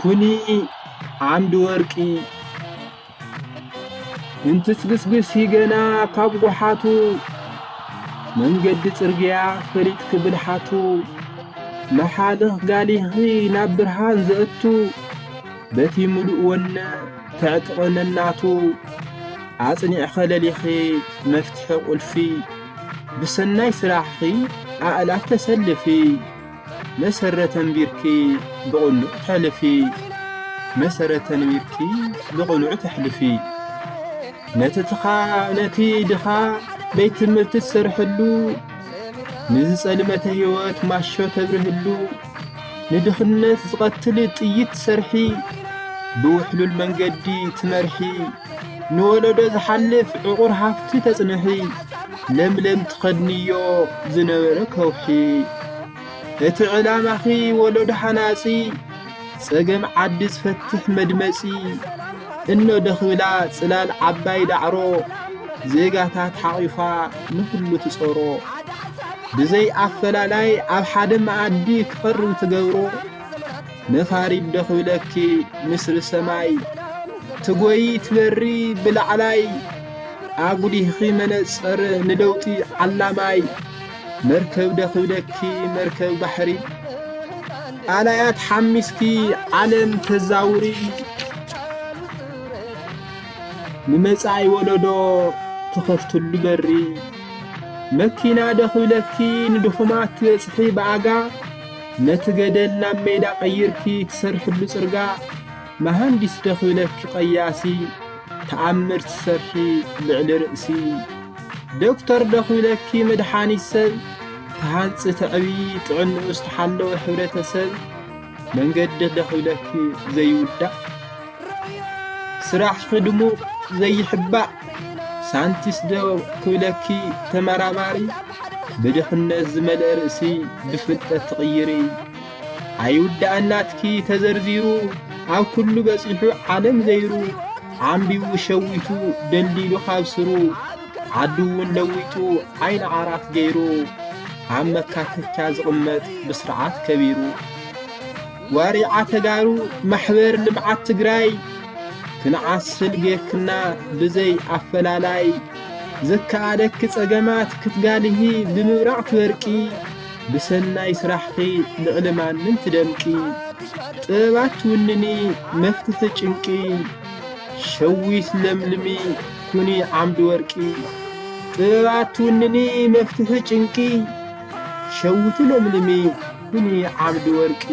ኩኒ ዓምዲ ወርቂ። እንትስግስግሲ ገና ካብ ጓሓቱ፣ መንገዲ ጽርግያ ፈሊጥኪ ብልሓቱ፣ መሓልኽ ጋሊኺ ናብ ብርሃን ዘእቱ፣ በቲ ምሉእ ወነ ተዕጥቐ ነናቱ፣ ኣጽኒዕኸ ለሊኺ መፍትሒ ቁልፊ፣ ብሰናይ ስራሕኺ ኣእላፍ ተሰልፊ። መሰረት ኣንቢርኪ ብቕኑዕ ተሕልፊ፣ መሰረት ኣንቢርኪ ብቕኑዕ ተሕልፊ። ነቲ ትኻ፣ ነቲ ድኻ ቤት ትምህርቲ ትሰርሕሉ፣ ንዝጸልመተ ህይወት ማሾ ተብርህሉ፣ ንድኽነት ዝቐትል ጥይት ትሰርሒ፣ ብውሕሉል መንገዲ ትመርሒ፣ ንወለዶ ዝሓልፍ ዕቑር ሃፍቲ ተጽንሒ፣ ለምለም ትኸድንዮ ዝነበረ ከውሒ። እቲ ዕላማኺ ወለዶ ሃናጺ፣ ጸገም ዓዲ ዝፈትሕ መድመጺ፣ እኖ ደኽብላ ጽላል ዓባይ ዳዕሮ፣ ዜጋታት ሓቒፋ ንኹሉ ትጾሮ። ብዘይ ኣፈላላይ ኣብ ሓደ መኣዲ ክቐርብ ትገብሮ፣ ነፋሪት ደኽብለኪ ንስሪ ሰማይ፣ ትጎዪ ትበሪ ብላዕላይ፣ ኣጉሊህኺ መነጸር ንለውጢ ዓላማይ፣ መርከብ ደኽብለኪ መርከብ ባሕሪ፣ ኣላያት ሓሚስኪ ዓለም ተዛውሪ፣ ንመጻኢ ወለዶ ትኸፍትሉ በሪ፣ መኪና ደኽብለኪ ንድኹማት ትበጽሒ ብኣጋ፣ ነቲ ገደል ናብ ሜዳ ቀይርኪ ትሰርሕሉ ጽርጋ፣ መሃንዲስ ደኽብለኪ ቀያሲ፣ ተኣምር ትሰርሒ ልዕሊ ርእሲ። ዶክተር ደኽብለኪ መድሓኒት ሰብ፣ ተሃንጺ ተዕብዪ ጥዕንኡ ዝተሓለወ ሕብረተሰብ፣ መንገዲ ደኽብለኪ ዘይውዳእ፣ ስራሕኺ ድሙቕ ዘይሕባእ፣ ሳንቲስ ዶ ክብለኪ ተመራማሪ፣ ብድኽነት ዝመልአ ርእሲ ብፍልጠት ትቕይሪ። ኣይውዳእን ናትኪ ተዘርዚሩ፣ ኣብ ኩሉ በጺሑ ዓለም ዘይሩ፣ ዓምቢቡ ሸዊቱ ደልዲሉ ካብ ስሩ፣ ዓዱ እውን ለዊጡ ዓይኒ ዓራት ገይሩ፣ ኣብ መካተቻ ዝቕመጥ ብስርዓት ከቢሩ። ዋሪዓ ተጋሩ ማሕበር ልምዓት ትግራይ፣ ክንዓስል ጌርክና ብዘይ ኣፈላላይ፣ ዘከኣለኪ ጸገማት ክትጋልሂ ብምብራቕ ትበርቂ፣ ብሰናይ ስራሕኺ ልዕሊ ማንም ትደምቂ። ጥበባት ትውንኒ መፍትሒ ጭንቂ፣ ሸዊት ለምልሚ ኩኒ ዓምዲ ወርቂ። ጥበባት ትውንኒ መፍትሒ ጭንቂ፣ ሸዊት ለምልሚ ኩኒ ዓምዲ ወርቂ።